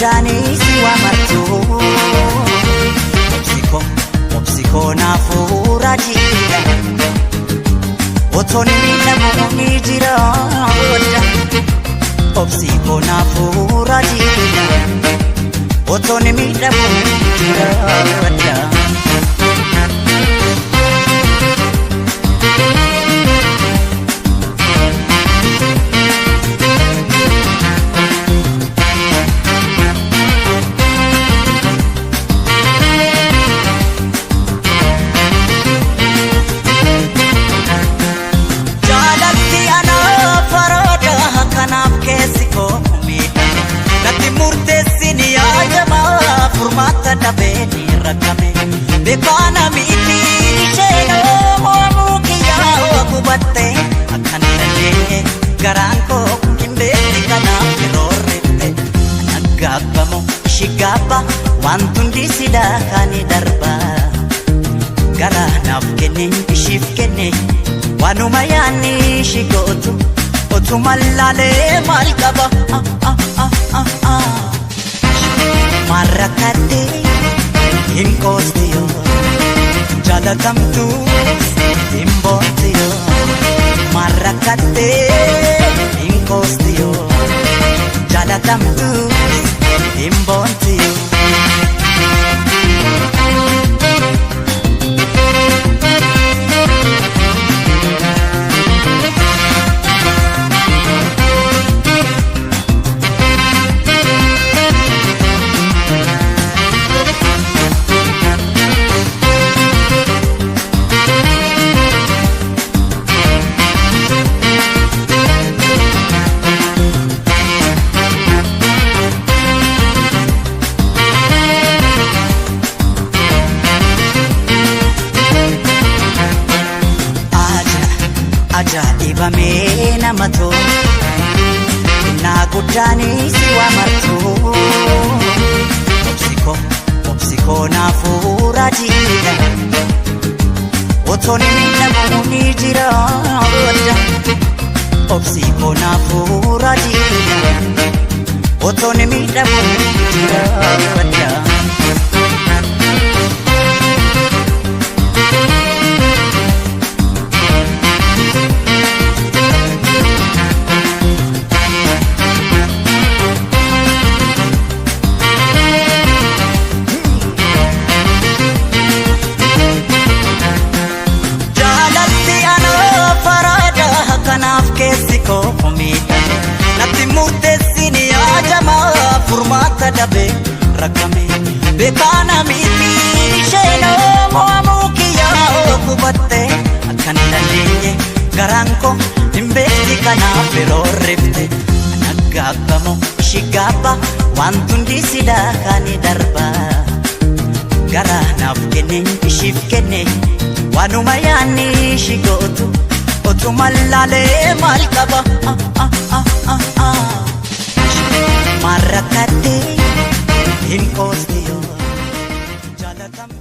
Guddaanis waa martu. Obsikoo, obsikoo naafuu raajiidha. Otoon miidhamu ni jira. Obsikoo naafuu raajiidha. Otoon miidhamu ni jira. Jaalatti anaaf araada kanaaf keessi koo miidhame. Natti murteessin yaadama furmaata dhabee ni rakkame. Beekaana miitiin isheen mo'amuu kiyyaa hubatte akkan dandeenye garaan koo hin beekne kanaaf yeroo reebte. Ana gaabbamu ishii gaabba wanti hundi silaa kan darba. Gara naaf kenne ishiif kenne waanuma yaanni ishii gootu otuma laalee maal qaba. Maarrakkattee hin qoosti yoo jaalatamtu hin boonti yoo maarrakkattee hin qoosti yoo jaalatamtu hin boonti yoo. Ajaa'ibamee nama tolu innaa guddaanis waa martu. Obsikoo, obsikoo naafuu raajiidha. Otoon miidhamu ni jira. Obsikoo naafuu raajiidha. Otoon miidhamu ni jira. Jaalatti anaaf araada kanaaf keessi koo miidhame. Natti murteessin yaadama furmaata dhabee rakkame. Beekaana miitiin isheen mo'amuu kiyyaa hubatte akkan dandeenye garaan koo hin beekti kanaaf yeroo rifte. Ana gaabbamu ishii gaabba wanti hundi silaa kan darba. Gara naaf kenne ishiif kenne waanuma yaanni ishii gootu otuma laalee maal qaba. Maarrakkattee hin qoosti yoo jaalatamtu.